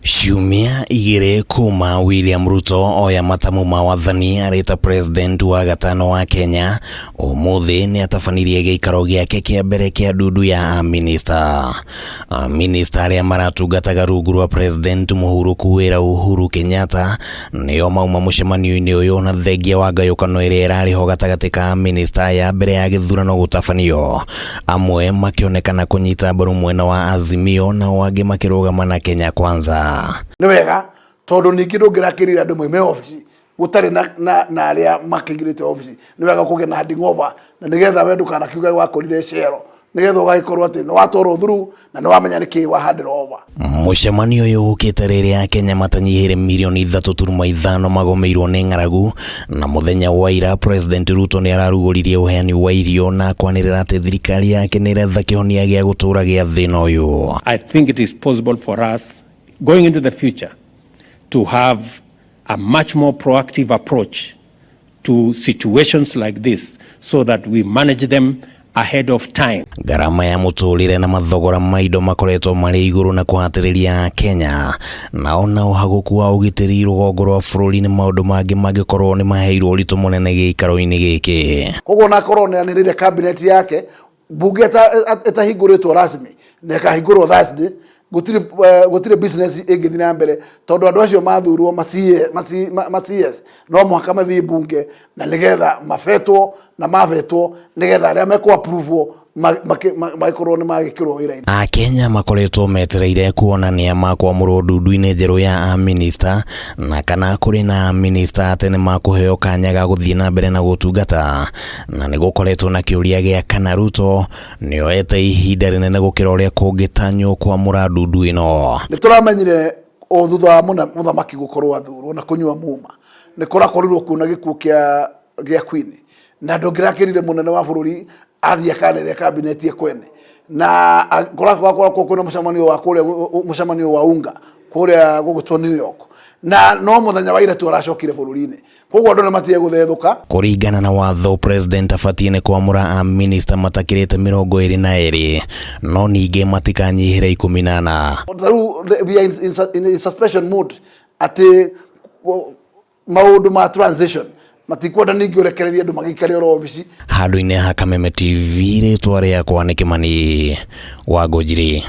Ciumia igĩrĩ kuma William Ruto oya matamu ma wathani arĩ ta president wa gatano wa Kenya, ũmũthĩ nĩ atabanirie gĩikaro gĩake kĩa mbere kĩa ndundu ya amĩnĩsta. Amĩnĩsta arĩa maratungataga rungu rwa president mũhurũku wĩra Uhuru Kenyatta nĩo mauma mũcemanio-inĩ ũyũ na thengia wa ngayũkano ĩrĩa ĩrarĩ ho gatagatĩ ka amĩnĩsta aya mbere ya gĩthurano gũtabanio. Amwe makĩonekana kũnyita mbaru mwena wa Azimio nao angĩ makĩrũgama na Kenya Kwanza. Nĩ wega tondũ ningĩ ndũngĩrakĩrĩra andũ moime obici gũtarĩ na, na, na arĩa makĩingĩrĩte obici. Nĩ wega kũgĩa na handing over na nĩgetha we ndũkanakiuge wakorire cero, nĩgetha ũgagĩkorwo atĩ nĩ watwarwo through na nĩ wamenya nĩkĩ wa handĩrwo over. Mũcemanio ũyũ ũkĩte rĩrĩa Akenya matanyihĩire mirioni 3.5 magomeirwo nĩ ng'aragu, na mũthenya wa ira President Ruto nĩ ararugũririe ũheani wa irio na kwanĩrĩra atĩ thirikari yake nĩ ĩretha kĩhonia gĩa gũtũũra gĩa thĩna ũyũ. I think it is possible for us going into the future to have a much more proactive approach to situations like this so that we manage them ahead of time. Ngarama ya mũtũrĩre na mathogora ma indo makoretwo marĩ igũrũ na kũhatĩrĩria Akenya, nao na ũhagũku wa ũgitĩri rũgongo rwa bũrũri nĩ maũndũ mangĩ mangĩkorwo nĩ maheirwo ũritũ mũnene gĩikaro-inĩ gĩkĩ. Koguo onakorwo nĩ anĩrĩire cabinet yake bunge ĩtahingũrĩtwo rasmi na ĩkahingũrwo Thursday, gũtirĩ gũtirĩ business ĩngĩthiĩ na mbere tondũ andũ acio mathurwo ma CS no mũhaka mathiĩ bunge na nĩgetha mabetwo na mabetwo nĩgetha arĩa mekũ approve magĩkorwo nĩ magĩkĩrwo wĩra-inĩ. Akenya makoretwo metereire kuona nĩa makwamũrwo ndundu-inĩ njerũ ya amĩnĩsta na kana kũrĩ na amĩnĩsta atĩ nĩ makũheo kanya ga gũthiĩ na mbere na gũtungata, na nĩ gũkoretwo na kĩũria gĩa kana Ruto nĩoete ihinda rĩnene gũkĩra ũrĩa kũngĩtanywo kwamũra ndundu ĩno. Nĩ tũramenyire o thutha wa mũthamaki gũkorwo athurwo na kũnyua muma nĩ kũrakorirwo kwĩna gĩkuũ kĩa Queen, na ndũngĩrakĩrire mũnene wa bũrũri athiĩ akanĩrĩra kabineti ekwene, na kũrakorwo kwĩna mũcemanio wa kũrĩa mũcemanio wa unga kũrĩa gũgũtwo New York, na no mũthenya wa ira tu aracokire bũrũri-inĩ, koguo andũ nĩ matige gũthethũka. Kũringana na watho, president abatiĩ nĩ kwamũra amĩnĩsta matakĩrĩte 22, no ningĩ matikanyihĩre 14. Rĩu we are in suspension mode atĩ maũndũ ma transition matikwenda ningĩ ũrekererie andũ magĩikare oro obici. Handũ-inĩ ha Kameme TV, rĩtwa rĩakwa nĩ Kĩmani wa Ngũnjiri.